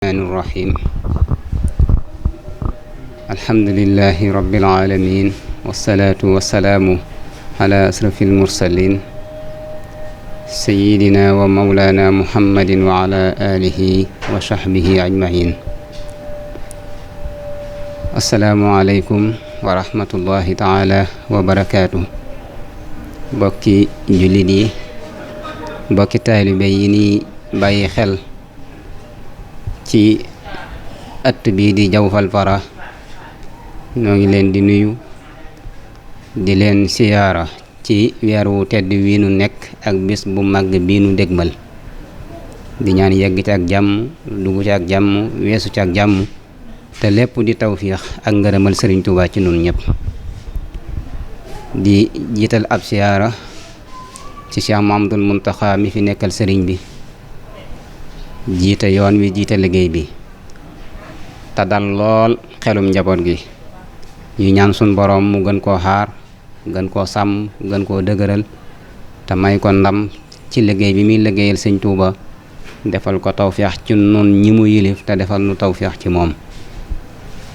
الرحمن الرحيم الحمد لله رب العالمين والصلاة والسلام على أشرف المرسلين سيدنا ومولانا محمد وعلى آله وصحبه أجمعين السلام عليكم ورحمة الله تعالى وبركاته bokki jullit yi bokki taalibe yi ni bàyyi xel ci ëtt bii di Jawfal Fara ñoo ngi leen di nuyu di leen siyaara ci weer wu tedd wi nu nekk ak bis bu màgg bii nu dégmal di ñaan yegg ci ak jàmm dugg ci ak jàmm weesu ci ak jàmm te lépp di tawfiix ak ngërëmal Sëriñ Tuubaa ci nun ñëpp di jiital ab siyaara ci Cheikh Mahamadul Muntaxa mi fi nekkal sëriñ bi jiite yoon wi jiite liggéey bi te dal lool xelum njaboot gi ñu ñaan sun boroom mu gën koo xaar gën koo sàmm gën koo dëgëral te may ko ndam ci liggéey bi muy liggéeyal sëñ Tuuba defal ko tawfeex ci nun ñi mu yilif te defal nu tawfeex ci moom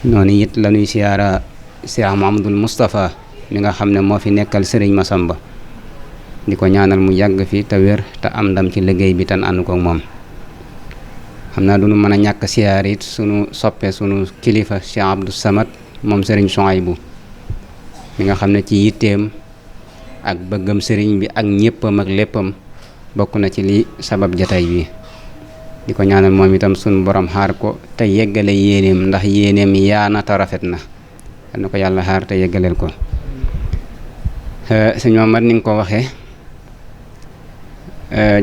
noonu it lañuy siyaara Cheikh Mahamadul Moustapha mi nga xam ne moo fi nekkal sëriñ Masamba di ko ñaanal mu yàgg fi te wér te am ndam ci liggéey bi tan ànd ko moom xam naa du nu mën a ñàkk siyaar it sunu soppe sunu kilifa Cheikh Abdou Samad moom sëriñ Souhaïbou mi nga xam ne ci yitteem ak bëggam sëriñ bi ak ñéppam ak léppam bokk na ci li sabab jataay bi di ko ñaanal moom itam sunu borom xaar ko te yeggale yéeneem ndax yéeneem yaana te rafet na na ko yàlla xaar te yeggaleel ko sëñ Mamad ni nga ko waxee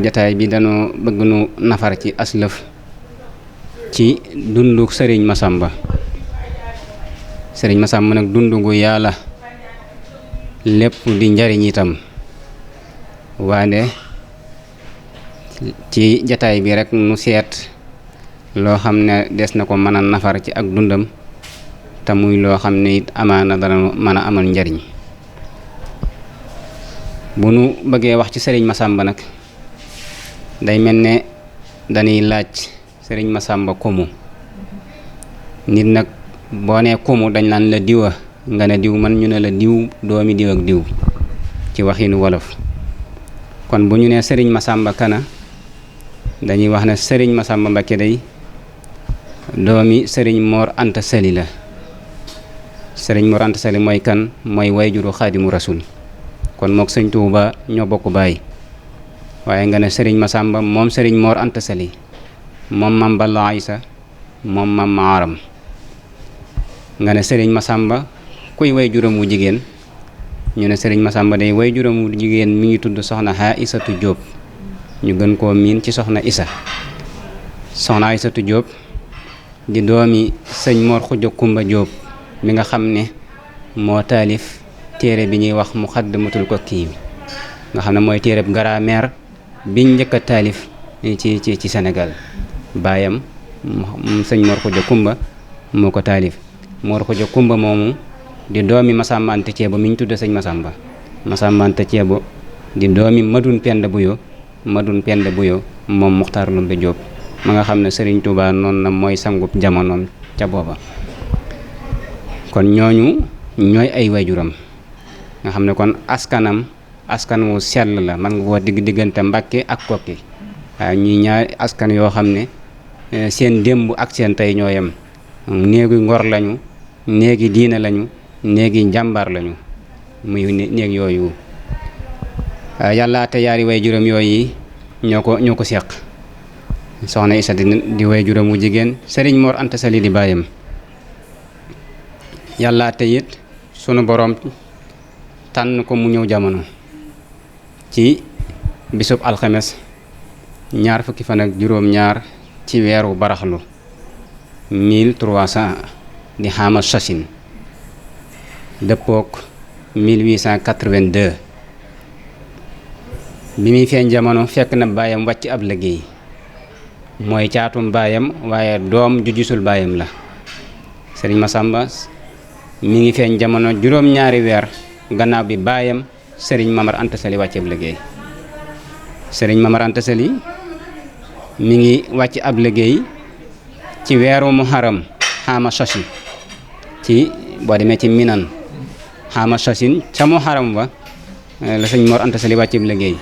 jataay bi dañoo bëgg nu nafar ci aslëf ci dundu sëriñ Masamba nag dundu gu yàlla lépp di njariñ itam waande ci jataay bi rek nu seet loo xam ne des na ko mën a nafar ci ak dundam te muy loo xam ne it amaana dana mën a amal njariñ bu nu bëggee wax ci sëriñ Masamba nag day mel ne dañuy laaj sëriñ Masamba kumu nit nag boo nee kumu dañ naan la diwa nga ne diw man ñu ne la diw doomi diw ak diw ci waxinu wolof kon bu ñu nee sëriñ Masamba kana dañuy wax ne sëriñ Masamba Mbakke day doomi sëriñ Mor Anta Sali la sëriñ Mor Anta Sali mooy kan mooy wayjuru Xaadimu Rasul kon mook sëñ Tuuba ñoo bokk baay waaye nga ne sëriñ Masamba moom sëriñ Mor Anta Sali moom mam Balla Aysa moom mam Maaram nga ne sëriñ Masamba kuy way juróom wu jigéen ñu ne sëriñ Masamba day way juróom wu jigéen mi ngi tudd soxna Aysatu Jóob ñu gën koo miin ci soxna Isa soxna Aysatu Jóob di doomi sëñ Mor Xuja Kumba Jóob mi nga xam ne moo taalif téere bi ñuy wax Muxaddamatul Kokki bi nga xam ne mooy téereb grammaire biñ njëkk a taalif ci Sénégal baayam sëñ Mor Xuja Kumba moo ko taalif Mor Xuja Kumba moomu di doomi Masamba Anta Ceebo mi ñu tudde sëñ Masamba Anta Ceebo di doomi Madun Penda Buyo moom Muxtaar Lumbe Jóob ma nga xam ne Sëriñ Tuubaa noonu na mooy sangub jamonoom ca booba kon ñooñu ñooy ay waajuram nga xam ne kon askan wu sell la man nga koo diggante Mbàkke ak Kokki waaye ñuy ñaari askan yoo xam ne seen démb ak seen tey ñoo yem néegi ngor lañu néegi diina lañu néegi njàmbaar lañu muy néeg yooyu yàlla te yaari waajuram yooyu ñoo ko seq soxna Isa di waajuram wu jigéen Sëriñ Mor Anta Sali di baayam yàlla te it sunu boroom tànn ko mu ñëw jamono ci bisub alxames ñaar fukki fan ak juróom-ñaar ci weeru baraxlu 1300 di xaama sasin dëppook 1882 bi muy feeñ jamono fekk na baayam wàcc ab liggéey mooy caatum baayam waaye doom ju gisul baayam la sëriñ Masamba mi ngi feeñ jamono juróom-ñaari weer gannaaw bi baayam sëriñ Mamar Anta Sali wàcceeb liggéey sëriñ Mamar Anta Sali mi ngi wàcc ab liggéey ci weeru muharram xaama sosin ci boo demee ci minan xaama sosin ca muharram ba la sëñ Mor Anta Sali wàccib liggéey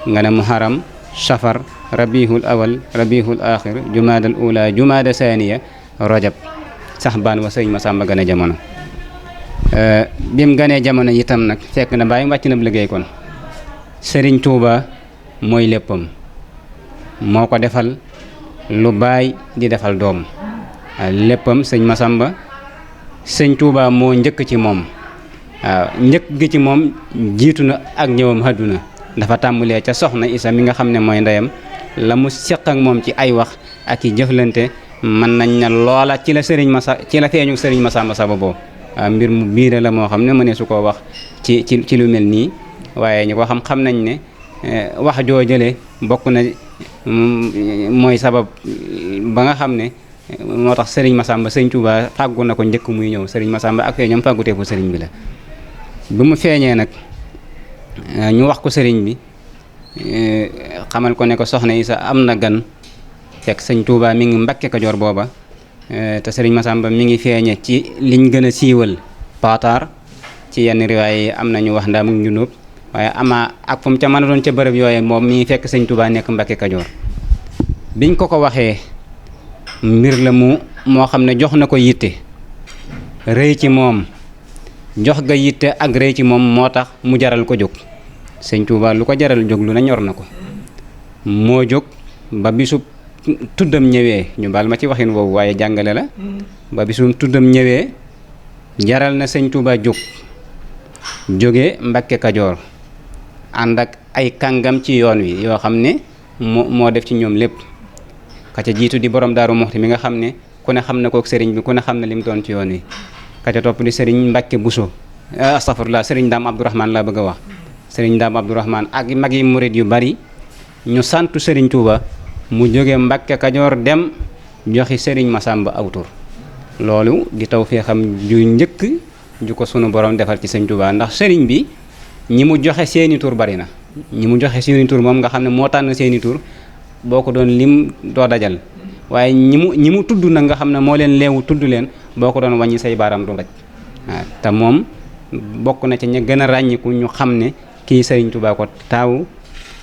nga ne muharram safar rabihul awal rabihul axir jumaadal ula jumaada saaniya rajab saxbaan wa sëñ Masamba gane jamono bi mu ganee jamono itam nag fekk na bàyyi wàcc na liggéey kon sëriñ Tuuba mooy léppam moo ko defal lu baay di defal doom léppam sëñ Masamba sëñ Tuuba moo njëkk ci moom waaw njëkk gi ci moom jiitu na ak ñëwam àdduna dafa tàmbulee ca soxna Isa mi nga xam ne mooy ndeyam la mu seq ak moom ci ay wax ak i jëflante mën nañ ne loola ci la feeñu sëriñ Masamba sababoo mbir mu biire la moo xam ne mënee su koo wax ci lu mel nii waaye ñu ko xam nañ ne wax joo jële bokk na mooy sabab ba nga xam ne moo tax sëriñ Masamba sëñ Tuuba fàggu na ko njëkk muy ñëw sëriñ Masamba ak feeñam fàgguteefu sëriñ bi la bi mu feeñee nag ñu wax ko sëriñ bi xamal ko ne ko soxna Isa am na gan fekk sëñ Tuuba mi ngi Mbakke Kajoor booba te sëriñ Masamba mi ngi feeñe ci liñ gën a siiwal Pataar ci yenn riwaay yi am nañu wax Ndaam ak Njunóob waaye ama ak fu mu ca mën a doon ca bërëb yooyu moom mi ngi fekk sëñ Tuuba nekk Mbakke Kajoor biñ ko waxee mbir la moo xam ne jox na ko yitte rëy ci moom jox ga yitte ak rëy ci moom moo tax mu jaral ko jóg sëñ Tuuba lu ko jaral jóg lu ne ñor na ko moo jóg ba bisub tuddam ñëwee ñu baal ma ci waxin woowu waaye jàngale la ba bisum tuddam ñëwee jaral na sëñ Tuuba jóge Mbakke Kajoor ànd ak ay kàngam ci yoon wi yoo xam ne moo def ci ñoom lépp ka ca jiitu di borom Daaru Muxti mi nga xam ne ku ne xam na kook sëriñ bi ku ne xam na lim doon ci yoon wi ka ca topp di sëriñ Mbakke Buso astafurlah sëriñ Daam Abdourahman laa bëgg a wax sëriñ Daam Abdourahman ak mag yi murit yu bari ñu santu sëriñ Tuuba mu jóge Mbakke Kajoor dem joxi sëriñ Masamba aw tur loolu di taw fee xam ju njëkk ju ko sunu borom defal ci sëñ Tuuba ndax sëriñ bi ñi mu joxe seeni tur bari na ñi mu joxe seeni tur moom nga xam ne moo tànn seeni tur boo ko doon lim doo dajal waaye ñi mu tudd nag nga xam ne moo leen leewu tudd leen boo ko doon wàññi say baaram du daj waaw te moom bokk na ci ña gën a ràññiku ñu xam ne kii sëriñ Tuuba ko taaw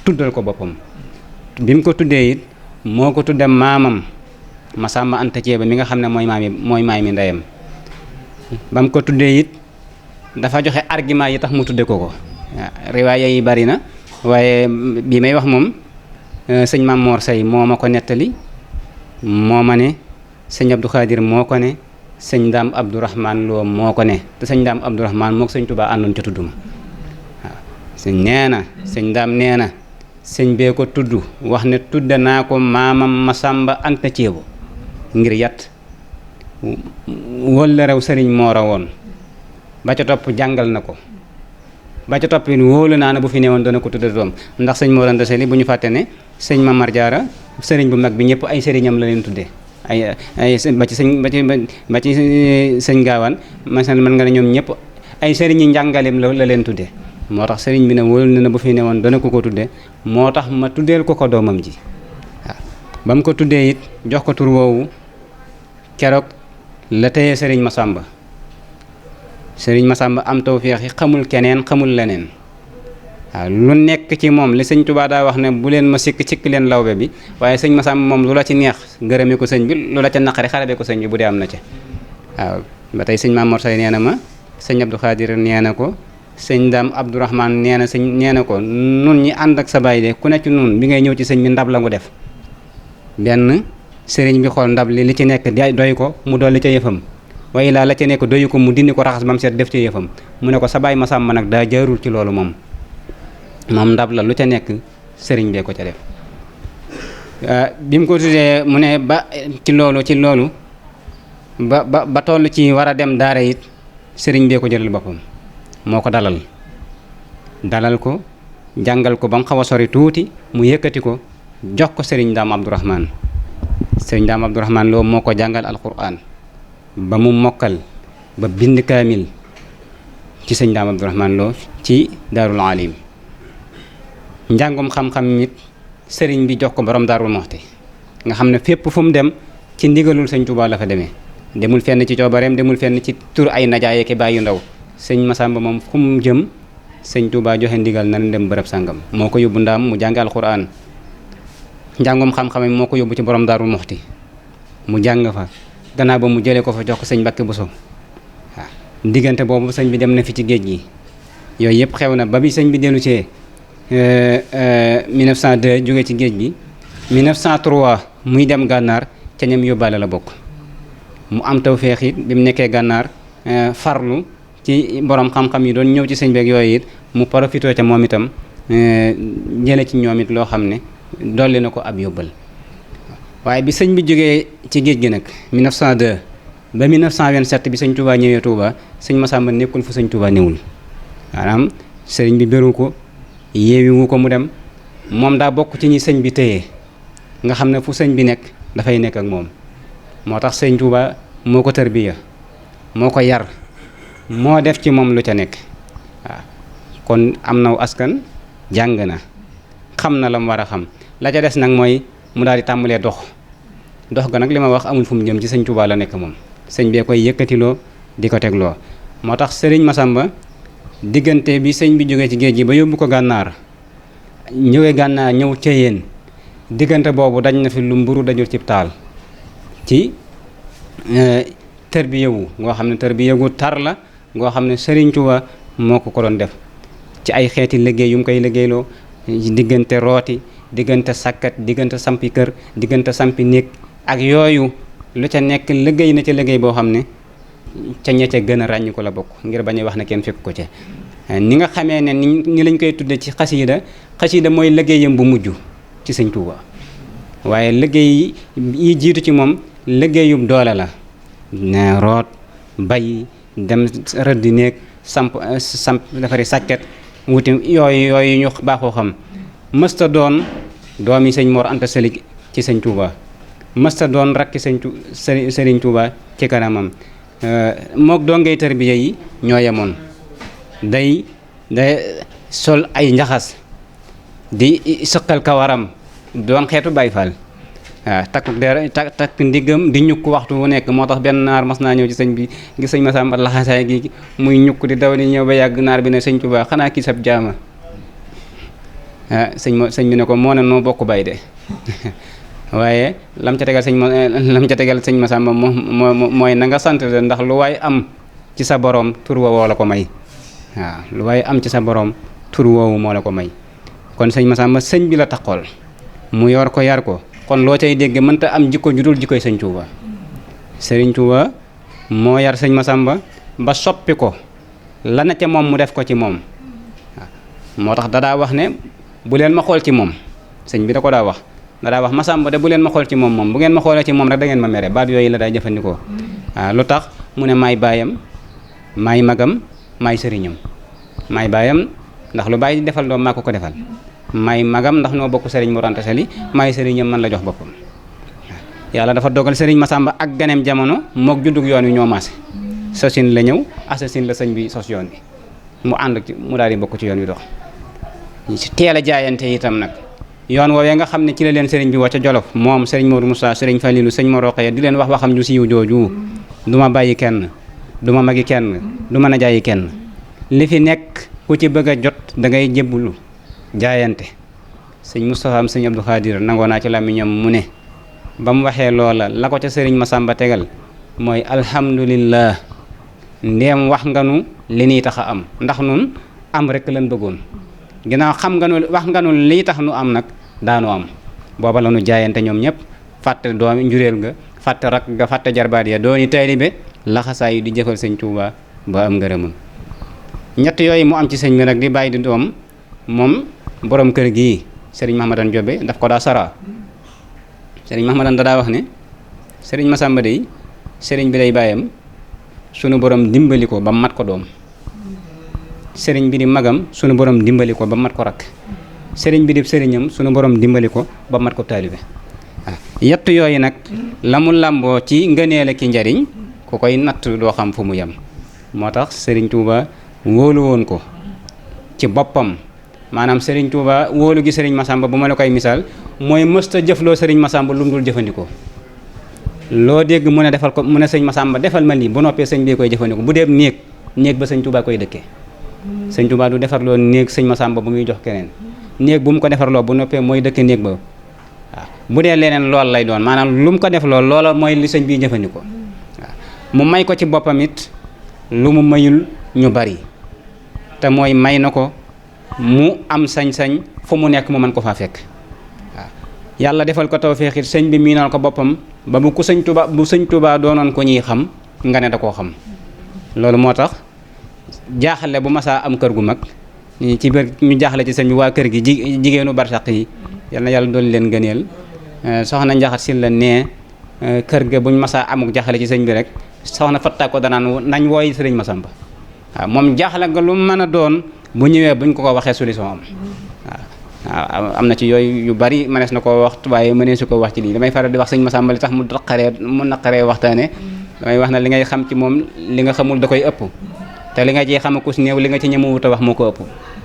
tuddal ko boppam bi mu ko tuddee it moo ko tudde maamam Masamba Anta Ceeba mi nga xam ne mooy maay mi ndeyam ba mu ko tuddee it dafa joxe argument yi tax mu tudde ko riwaaya yi bari na waaye bi may wax moom sëñ Maam Moor Say moo ma ko nettali moo ma ne sëñ Abdou Khadir moo ko ne sëñ Daam Abdourahman Lo moo ko ne te sëñ Daam Abdourahman moo ko sëñ Tuuba àndoon ca tudduma waaw sëñ Daam nee na sëñ bee ko tudd wax ne tudde naa ko maamam Masamba Anta Ceebo ngir yat wóol la rew sëriñ moo rawoon ba ca topp jàngal na ko ba ca topp wóolu naa ne bu fi newoon dana ko tudde doom ndax sëñ Mor Anta Sali bu ñu fàtte ne sëñ Mamar Jaara sëriñ bu mag bi ñëpp ay sëriñam la leen tudde ba ci sëñ Gaawaan mën nga ne ñoom ñëpp ay sëriñi njàngaleem la leen tudde moo tax sëriñ bi ne wóolu na bu fi newoon dana ko tudde moo tax ma tuddeel ko doomam ji waaw ba mu ko tuddee it jox ko tur woowu keroog la téye sëriñ Masamba am tawféex yi xamul keneen xamul leneen waaw lu nekk ci moom li sëñ Tuubaa daa wax ne bu leen ma sikk leen lawbe bi waaye sëñ Masamba moom lu la ci neex gërëme ko sëñ bi lu la ca naqari xarabe ko sëñ bi bu dee am na ca waaw ba tey sëñ Maam Mor Say nee na ma sëñ Abdou Khadir nee na ko sëñ Daam Abdourahman nee na ko nun ñi ànd ak sa baay de ku ne ci nun bi ngay ñëw ci sëñ bi ndab la ngu def benn sëriñ bi xool ndab li ci nekk doy ko mu dolli ca yëfam waaye laa la ca nekk doyu ko mu dindi ko raxas ba mu set def ca yëfam mu ne ko sa baay Masamba nag daa jaarul ci loolu moom ndab la lu ca nekk sëriñ bee ko ca def bi mu ko tuddee mu ne ba ci loolu ba toll ci war a dem daara it sëriñ bee ko jëlal boppam moo ko dalal ko jàngal ko ba mu xaw a sori tuuti mu yëkkati ko jox ko sëriñ Daam Abdourahman Lo moo ko jàngal alquran ba mu mokkal ba bind kaamil ci sëñ Daam Abdourahman Lo ci Daarul Alim njàngum xam-xam nit sëriñ bi jox ko borom Daarul Muxti nga xam ne fépp fu mu dem ci ndigalul sëñ Touba la fa demee demul fenn ci coobareem demul fenn ci tur ay najaaye ki bàyyi yu ndaw sëñ Masamba moom fu mu jëm sëñ Touba joxe ndigal na dem bërëb sàngam moo ko yóbbu ndaam mu jàng alxuraan njàngum xam-xam moo ko yóbbu ci borom Daaru Muxti mu jàng fa gannaaw ba mu jëlee ko fa jox ko sëñ Mbàkke Buso waaw diggante boobu sëñ bi dem na fi ci géej gi yooyu yëpp xew na ba bi sëñ bi dellu see 1902 jóge ci géej gi 1903 muy dem gànnaar ca ñam yóbbaale la bokk mu am tawfeex it bi mu nekkee gànnaar farlu ci borom xam-xam yi doon ñëw ci sëñ beeg yooyu it mu profité ca moom itam jële ci ñoom it loo xam ne dolli na ko ab yóbbal waaye bi sëñ bi jógee ci géej gi nag 1902 ba 1927 bi sëñ Touba ñëwee Touba sëñ Masamba nekkul fu sëñ Touba newul maanaam sëriñ bi beru ko yeewiwu ko mu dem moom daa bokk ci ñi sëñ bi téye nga xam ne fu sëñ bi nekk dafay nekk ak moom moo tax sëñ Touba moo ko tarbiya moo ko yar moo def ci moom lu ca nekk waaw kon am naw askan jàng na xam na la mu war a xam la ca des nag mooy mu daal di tàmbalee dox ga nag li ma wax amul fu mu jëm ci sëñ Touba la nekk moom sëñ bee koy yëkkatiloo di ko tegloo moo tax sëriñ Masamba diggante bi sëñ bi jógee ci géej gi ba yóbbu ko gànnaar ñëwee gànnaar ñëw Ceyeen diggante boobu dañ na fi lu mburu dajul cib taal ci tërbiyewu ngoo xam ne tërbiyewu tar la ngoo xam ne sëriñ Touba moo ko doon def ci ay xeeti liggéey yu mu koy liggéeyloo diggante rooti diggante sakkat diggante sampi kër diggante sampi néeg ak yooyu lu ca nekk liggéey na ca liggéey boo xam ne ca ña ca gën a ràññi ko la bokk ngir bañ a wax ne kenn fekk ko ca ni nga xamee ne ni lañ koy tudde ci xasiida mooy liggéeyam bu mujj ci sëñ Touba waaye liggéey yi jiitu ci moom liggéeyub doole la ne root bay dem rëdd néeg samp dafari sàkket wuti yooyu ñu baaxoo xam mësta doon doomi sëñ Mor Anta Sali ci sëñ Touba mësta doon rakki sëriñ Touba ci kanamam mook dongay tarbiya yi ñoo yemoon day sol ay njaxas di sëqal kawaram doon xeetu Baay Faal waaw takk ndiggam di ñukk waxtu wu nekk moo tax benn naar mas naa ñëw ci sëñ bi gis sëñ Masamba laxasaay gi muy ñukk di daw di ñëw ba yàgg naar bi ne sëñ Touba xanaa kii sab jaama sëñ bi ne ko moo ne noo bokk bay de waaye lam ca tegal sëñ Masamba mooy na nga sant de ndax lu waay am ci sa borom tur woo la ko may waaw lu waay am ci sa borom tur woowu moo la ko may kon sëñ Masamba sëñ bi la taxool mu yor ko yar ko kon loo cay dégg mënta am jikko ju dul jikkoy sëñ Touba sëriñ Touba moo yar sëñ Masamba ba soppi ko la na ca moom mu def ko ci moom waaw moo tax dadaa wax ne bu leen ma xool ci moom sëñ bi da ko daa wax Masamba de bu leen ma xool ci moom bu ngeen ma xoolee ci moom rek da ngeen ma mere baat yooyu la day jëfandikoo waaw lu tax mu ne maay baayam maay magam maay sëriñam maay baayam ndax lu bàyyi di defal doom maa ko defal maay magam ndax noo bokk sëriñ Mor Anta Sali maay sëriñam man la jox boppam yàlla dafa dogal sëriñ Masamba ak ganeem jamono mook juddug yoon wi ñoo maase sosin la ñëw assasine la sëñ bi sos yoon wi mu ànd ci mu daal di bokk ci yoon wi dox teel a jaayante itam nag yoon woowee nga xam ne ci la leen sëriñ bi wàcca Jolof moom sëriñ Modou Moussa sëriñ Falilou sëñ Mor Rokhaya di leen wax waxam ju siiw jooju du ma bàyyi kenn du ma magi kenn du ma najaayi kenn li fi nekk ku ci bëgg a jot da ngay jébbulu jaayante sëñ Moustapha am sëñ Abdou Khadir nangoo naa ci làmmiñam mu ne ba mu waxee loola la ko ca sëriñ Masamba tegal mooy alhamdulillah ndéem wax nga nu li niy tax a am ndax nun am rek lañ bëggoon ginnaaw xam nga nu wax nga nu lii tax nu am nag daanu am booba la nu jaayante ñoom ñëpp fàtte doomi njureel ga fàtte rak ga fàtte jarbaat ya dooni taalibe laxasaa yi di jëfal sëñ Touba ba am ngërëmam ñett yooyu mu am ci sëñ bi nag di bàyyi di doom moom borom kër gii sëriñ Mahamadan Jobe daf ko daa sara sëriñ Mahamadan da daa wax ne sëriñ Masamba day sëriñ bi day bàyyam sunu borom dimbali ko ba mat ko doom sëriñ bi di magam sunu borom dimbali ko ba mat ko rakk sëriñ bi di sëriñam sunu borom dimbali ko ba mat ko taalibe waaw yett yooyu nag la mu làmboo ci ngëneel ki njariñ ku koy natt doo xam fu mu yem moo tax sëriñ Touba wóolu woon ko ci boppam maanaam sëriñ Touba wóolu gi sëriñ Masamba bu ma la koy misaal mooy mësta jëfloo sëriñ Masamba lu mu dul jëfandikoo loo dégg mu ne defal ko mu ne sëñ Masamba defal ma lii bu noppee sëñ bi koy jëfandikoo bu dee néeg ba sëñ Touba koy dëkkee sëñ Touba du defarloo néeg sëñ Masamba bu muy jox keneen néeg bu mu ko defarloo bu noppee mooy dëkke néeg ba waaw bu dee leneen lool lay doon maanaam lu mu ko def lool loola mooy li sëñ bi jëfandikoo waaw mu may ko ci boppam it lu mu mayul ñu bari te mooy may na ko mu am sañ-sañ fu mu nekk mu mën ko faa fekk waaw yàlla defal ko tawfeex it sëñ bi miinal ko boppam ba bu ko sëñ Touba doonoon ko ñuy xam nga ne da koo xam loolu moo tax jaaxle bu masaa am kër gu mag ci biir ñu jaaxle ci sëñ bi waa kër gi jigéenu barsàq yi yal na yàlla doon leen gëneel soxna njaxat si la nee kër ga buñ masaa amuk jaaxle ci sëñ bi rek soxna fatta ko danaan nañ wooy sëriñ Masamba waaw moom jaaxle nga lu mën a doon bu ñëwee buñ ko waxee solution am waaw am na ci yooyu yu bari mënees na koo wax waaye mënee su ko wax ci lii damay faral di wax sëñ Masamba li tax mu naqaree waxtaane damay wax na li ngay xam ci moom li nga xamul da koy ëpp te li nga ci xam ku si néew li nga ci ñemewut a wax moo ko ëpp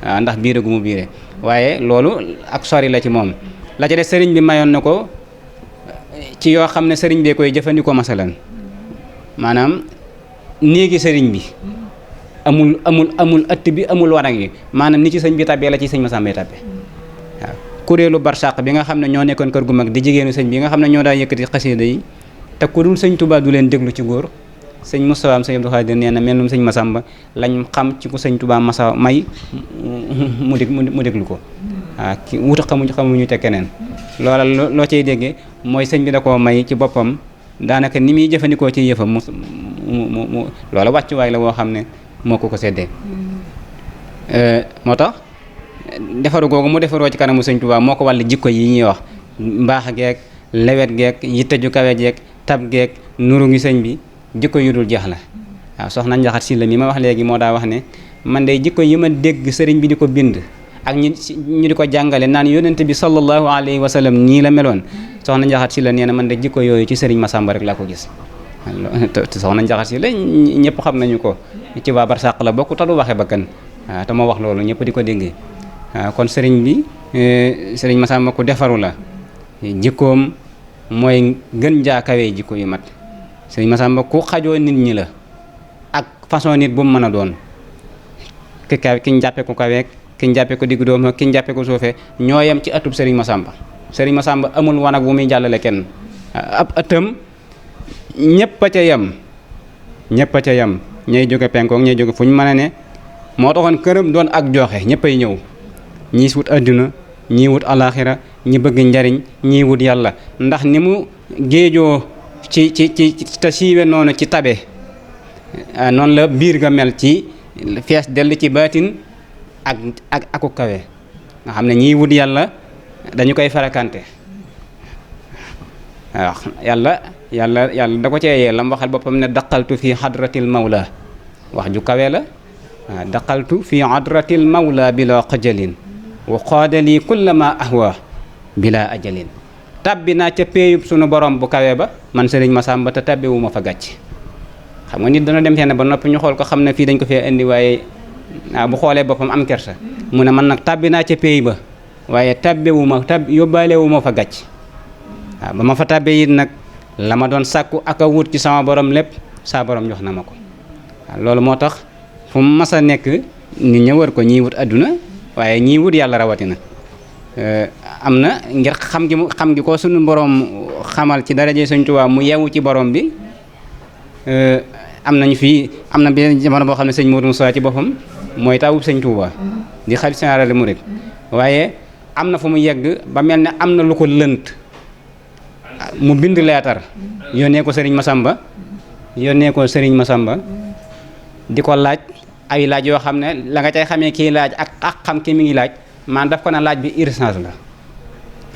waaw ndax biire gu mu biire waaye loolu ak sori la ci moom la ci des sëriñ bi mayoon na ko ci yoo xam ne sëriñ bee koy jëfandikoo masalan maanaam néegi sëriñ bi amul ëtt bi amul wanag yi maanaam ni ci sëñ bi tàbbee la ci sëñ Masamba tàbbee waaw kuréelu barsàq bi nga xam ne ñoo nekkoon kër gu mag di jigéenu sëñ bi nga xam ne ñoo daa yëkkati xasida yi te ku dul sëñ Touba du leen déglu ci góor sëñ Moustapha am sëñ Abdou Khadir nee na mel num sëñ Masamba lañ xam ci ku sëñ Touba masa may mu déglu ko waaw ki wuta xamuñu te keneen loola loo cay déggee mooy sëñ bi da koo may ci boppam daanaka ni muy jëfandikoo ci yëfam mu loola wàccuwaay la woo xam ne moo ko seddee moo tax defaru googu mu defaroo ci kanamu sëñ Touba moo ko wàll jikko yi ñuy wax mbaax geek lewet geek yitte ju kawe jeek tab geek nuru ngi sëñ bi jikko yu dul jeex la waaw soxna njaxat si la mi ma wax léegi moo daa wax ne man de jikko yi ma dégg sëriñ bi di ko bind ak ñu di ko jàngale naan yonent bi sallallahu alayhi wa sallam nii la meloon soxna njaxat si la nee na man de jikko yooyu ci sëriñ Masamba rek laa ko gis te soxna njaxat si la ñëpp xam nañu ko ci waa barsàq la bokk te du waxe bakkan waaw te ma wax loolu ñëpp di ko déggee waaw kon sëriñ bi sëriñ Masamba ku defaru la jikkoom mooy gën jaakawee jikko yu mat sëriñ Masamba ku xajoo nit ñi la ak façon nit bu mu mën a doon ki ñu jàppe ko kaweek ki ñu jàppe ko diggu doom ki ñu jàppe ko suufee ñoo yem ci atub sëriñ Masamba sëriñ Masamba amul wanag bu muy jàllale kenn ab ëttam ñëpp a ca yem ñay jóge penkook ñay jóge fu ñu mën a ne moo taxoon këram doon ak joxe ñëppay ñëw ñii wut àdduna ñii wut alaaxira ñi bëgg njariñ ñii wut yàlla ndax ni mu géejoo ci te siiwe noonu ci tabe noonu la biir ga mel ci fees dell ci baatin ak aku kawe nga xam ne ñii wut yàlla dañu koy farakante waaw yàlla da ko cee yee lam waxal boppam ne daqaltu fi hadratil mawla wax ju kawe la waaw daqaltu fi hadratil mawla bila xajalin wa qaadali kulla ma ahwa bila ajalin tabbi naa ca péeyub sunu borom bu kawe ba man sëriñ Masamba te tabbiwu ma fa gàcc xam nga nit dana dem fenn ba noppi ñu xool ko xam ne fii dañ ko fee indi waaye bu xoolee boppam am kersa mu ne man nag tabbi naa ca péey ba waaye yóbbaalewu ma fa gàcc waaw ba ma fa tabbee it nag la ma doon sàkku ak a wut ci sama borom lépp saa borom jox na ma ko waaw loolu moo tax fu mu mas a nekk nit ña wër ko ñii wut adduna waaye ñii wut yàlla rawatina am na ngir xam gi ko sunu borom xamal ci daraje Sëñ Tuubaa mu yewu ci borom bi am na benn jamono boo xam ne sëñ Modou Moussa ci boppam mooy tawub Sëñ Tuubaa di xalifa général des mourides waaye am na fu mu yegg ba mel ne am na lu ko lënt mu bind leetar yónnee ko Sëriñ Masamba di ko laaj ay laaj yoo xam ne la nga cay xamee kii laaj ak xam ki mi ngi laaj man daf ko na laaj bi urgence la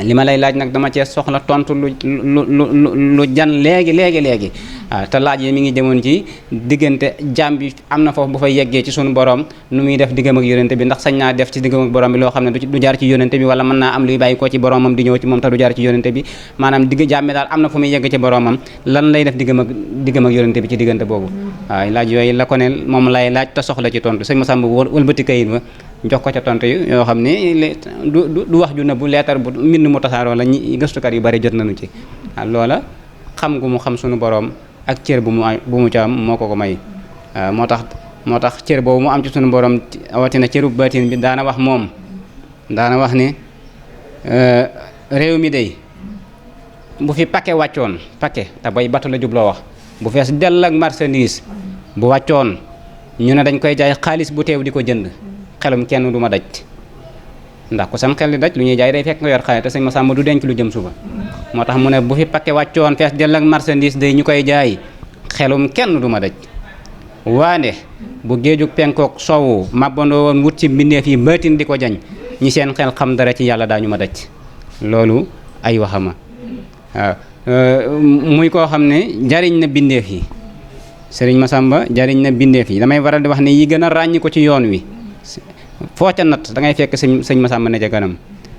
li ma lay laaj nag dama cee soxla tontu lu jan léegi waaw te laaj yi mi ngi demoon ci diggante jaam bi am na foofu bu fay yeggee ci sunu borom nu muy def diggam ak yonente bi ndax sañ naa def ci diggam ak borom bi loo xam ne du jaar ci yonente bi wala mën naa am luy bàyyi ko ci boromam di ñëw ci moom te du jaar ci yonente bi maanaam jaam bi daal am na fu muy yegg ci boromam lan lay def diggam ak yonente bi ci diggante boobu waaw laaj yooyu la ko ne moom lay laaj te soxla ci tontu sëñ Masamba wëlbati kayit ba jox ko ca tontu yi yoo xam ne du wax ju nëbbu leetar bu mbind mu tasaaroo la ñi gëstukat yu bari jot nañu ci waaw loola xam gu mu xam sunu boroom ak cër bu mu ca am moo ko may moo tax cër boobu mu am ci sunu boroom awatina cëru baatin bi daana wax ne réew mi day bu fi paquet wàccoon paquet te bay bato la jubloo wax bu fees dell ak marchandise bu wàccoon ñu ne dañ koy jaay xaalis bu teew di ko jënd xelum kenn du ma daj ndax ku sam xel di daj lu ñuy jaay day fekk nga yor xaalis te sëñ Massamba du denc lu jëm suba moo tax mu ne bu fi paquet wàccoon fees dell ak marchandise day ñu koy jaay xelum kenn du ma daj waande bu géejug penkook soowu màbbandoo woon wut ci mbindeef yi baatin di ko jañ ñi seen xel xam dara ci yàlla daañu ma daj loolu ay waxama waaw muy koo xam ne jariñ na bindeef yi sëriñ Massamba jariñ na bindeef yi damay waral di wax ne yi gën a ràññi ko ci yoon wi foo ca natt da ngay fekk sëñ Massamba ne ca kanam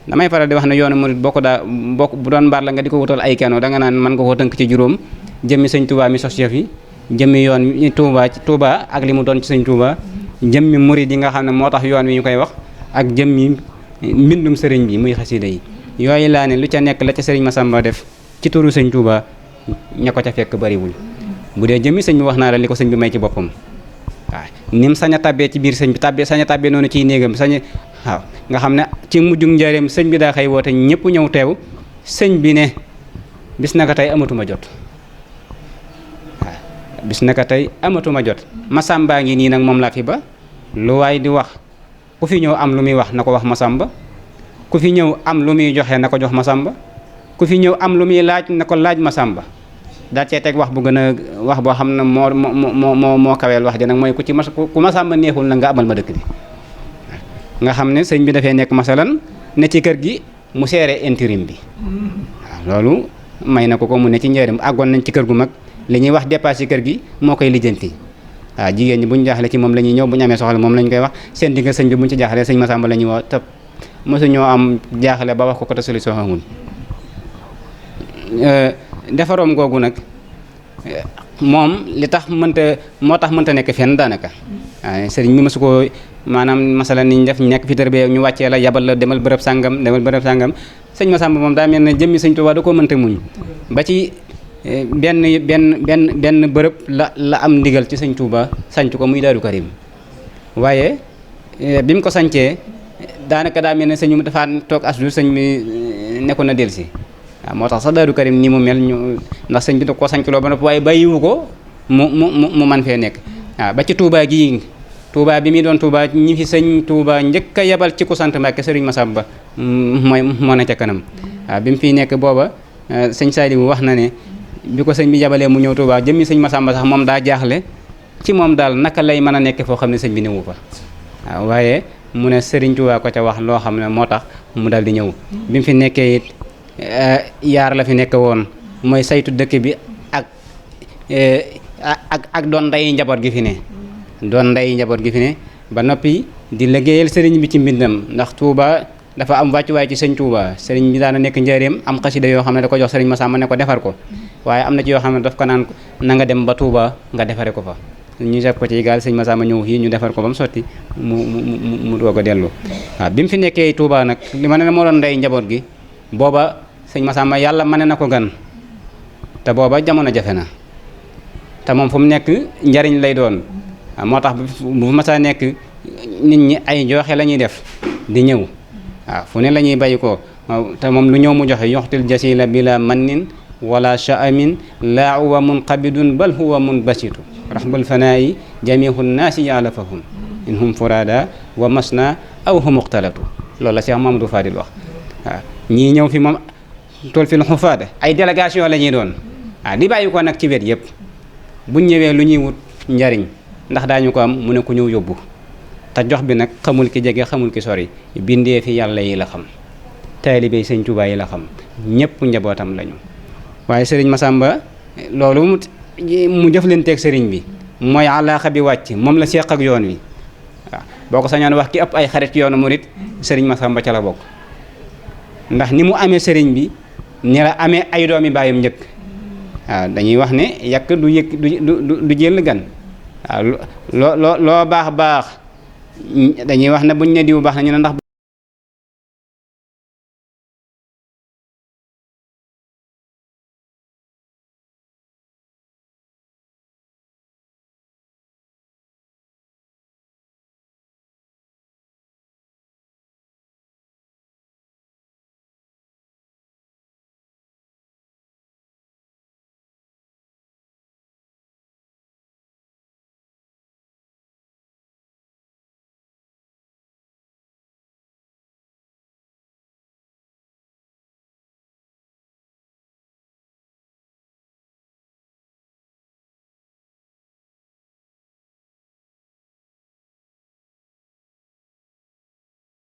damay faral di wax ne yoonu murid boo bu doon mbaar la nga di ko wutal ay keno da nga naan mën nga koo tënk ci juróom jëmmi sëñ Touba mi sos yëf yi jëmmi yoon wi Touba ak li mu doon ci sëñ Touba jëmmi murid yi nga xam ne moo tax yoon wi ñu koy wax ak jëmmi mbindum sëriñ bi muy xasida yi yooyu laa ne lu ca nekk la ca sëriñ Massamba def ci turu sëñ Touba ña ko ca fekk bariwul bu dee jëmmi sëñ bi wax naa la li ko sëñ bi may ci boppam waaw ni mu sañ a tabbee ci biir sëñ bi sañ a tabbee noonu ciy néegam waaw nga xam ne ci mujjug njaareem sëñ bi daa xëy woote ñëpp ñëw teew sëñ bi ne bis naka tey amatuma jot waaw bis naka tey amatuma jot Massamba ngi nii nag moom laa fi ba lu waay di wax ku fi ñëw am lu muy wax na ko wax Massamba ku fi ñëw am lu muy joxe na ko jox Massamba ku fi ñëw am lu muy laaj na ko laaj Massamba daal cee teg wax bu gën a wax boo xam ne moo kaweel wax ji nag mooy ku Massamba neexul na nga amal ma dëkk bi nga xam ne sëñ bi dafay nekk masalan ne ci kër gi mu seere intérim bi waaw loolu may na ko mu ne ci njëriñ àggoon nañ ci kër gu mag li ñuy wax dépasse ci kër gi moo koy lijjanti waaw jigéen ñi bu ñu jaaxle ci moom la ñuy ñëw bu ñu amee soxla moom la ñu koy wax seen digg sëñ bi bu ñu ci jaaxlee sëñ Massamba la ñuy woo te mosu ñoo am jaaxle ba wax ko te solution amul defaroom googu nag moom li tax mënta nekk fenn daanaka waaye sëriñ bi mësu ko maanaam masala ni ñu def nekk fi tërbiya ñu wàccee la yabal la demal bërëb sàngam sëñ Massamba moom daa mel ne jëmmi sëñ Tuubaa da koo mënta muñ ba ci benn bërëb la am ndigal ci sëñ Tuubaa sanc ko muy Daaru Karim waaye bi mu ko sancee daanaka daa mel ne sëñ bi dafa toog as sëñ bi nekkoon na delsi waaw moo tax sax Daaru Karim ni mu mel ndax sëñ bi da koo sanc loo ba noppi waaye bàyyiwu ko mu man fee nekk waaw ba ci Touba gii Touba bi muy doon Touba ñi fi sëñ Touba njëkk a yebal ci ku sant Mbàkke sëriñ Massamba moo ne ca kanam waaw bi mu fiy nekk booba sëñ Saliou wax na ne bi ko sëñ bi yabalee mu ñëw Touba jëmmi sëñ Massamba sax moom daa jaaxle ci moom daal naka lay mën a nekk foo xam ne sëñ bi newu fa waaw waaye mu ne sëriñ Touba ko ca wax loo xam ne moo tax mu daal di ñëw bi mu fi nekkee it yaar la fi nekk woon mooy saytu dëkk bi ak doon nday njaboot gi fi ne ba noppi di liggéeyal sëriñ bi ci mbindam ndax Touba dafa am wàccuwaay ci sëñ Touba sëriñ bi daana nekk njëriñam am xasida yoo xam ne da ko jox sëriñ Massamba ne ko defar ko waaye am na ci yoo xam ne daf ko naan na nga dem ba Touba nga defare ko fa ñu def ko ci gaal sëñ Massamba ñëw fii ñu defar ko ba mu sotti mu doog a dellu waaw bi mu fi nekkee Touba nag li ma ne moo doon ndey njaboot gi booba sëñ Massamba yàlla mane na ko gan te booba jamono jafe na te moom fu mu nekk njariñ lay doon moo tax bu masaa nekk nit ñi ay joxe la ñuy def di ñëw waaw fu ne la ñuy bàyyi ko te moom lu ñëw mu joxe yoxtil jasila bila mannin wala sha'amin laa huwa munqabidun bal huwa munbasitu rahbul fanaayi jamihu nnaasi ya'lafahum in hum furada wa masna aw hum muqtalatu loolu la Cheikh Mamadou Fadil wax waaw ñii ñëw fi moom tool fi lu xufaada ay délégation la ñuy doon waaw di bàyyi ko nag ci wet yëpp buñ ñëwee lu ñuy wut njariñ ndax daañu ko am mu ne ku ñëw yóbbu te jox bi nag xamul ki jege xamul ki sori bindee fi yàlla yi la xam taalibe sëñ Tuubaa yi la xam ñëpp njabootam lañu waaye sëriñ Massamba loolu mu jëflanteeg sëriñ bi mooy alaaxa bi wàcc moom la seq ak yoon wi waaw boo ko sañoon wax ki ëpp ay xarit yoonu murit sëriñ Massamba ca la bokk ndax ni mu amee sëriñ bi ni la amee ay doomi baayam njëkk waaw dañuy wax ne yàq du jël gan waaw loo baax dañuy wax ne buñ ne diw baax na ñu ne ndax